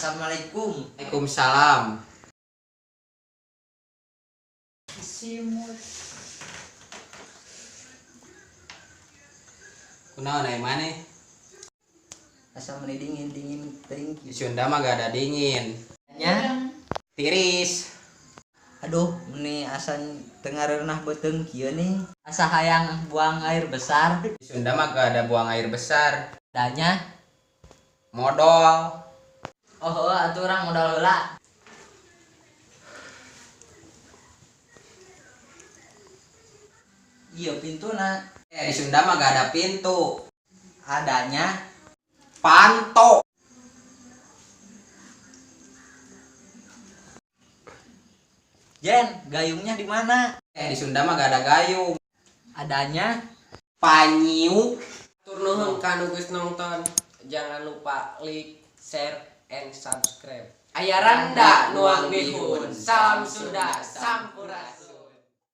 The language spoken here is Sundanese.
Assalamualaikum. Waalaikumsalam. Simut. Kunaon aya maneh? Asa meni dingin-dingin teuing. Di Sunda mah gak ada dingin. Nya. Tiris. Aduh, meni asa teu ngareunah beuteung kieu nih. Asa hayang buang air besar. Di Sunda mah gak ada buang air besar. Adanya modol. Oh, heuh atuh urang modol heula. Iya pintuna. Di Sunda mah gak ada pintu. Adanya panto. Jen, gayungnya di mana? Di Sunda mah gak ada gayung. Adanya panyiuk. Tur nuhun kanu geus nonton. Jangan lupa like, share, and subscribe. Aya randa nuang bihun. Salam Sunda, sampurasun.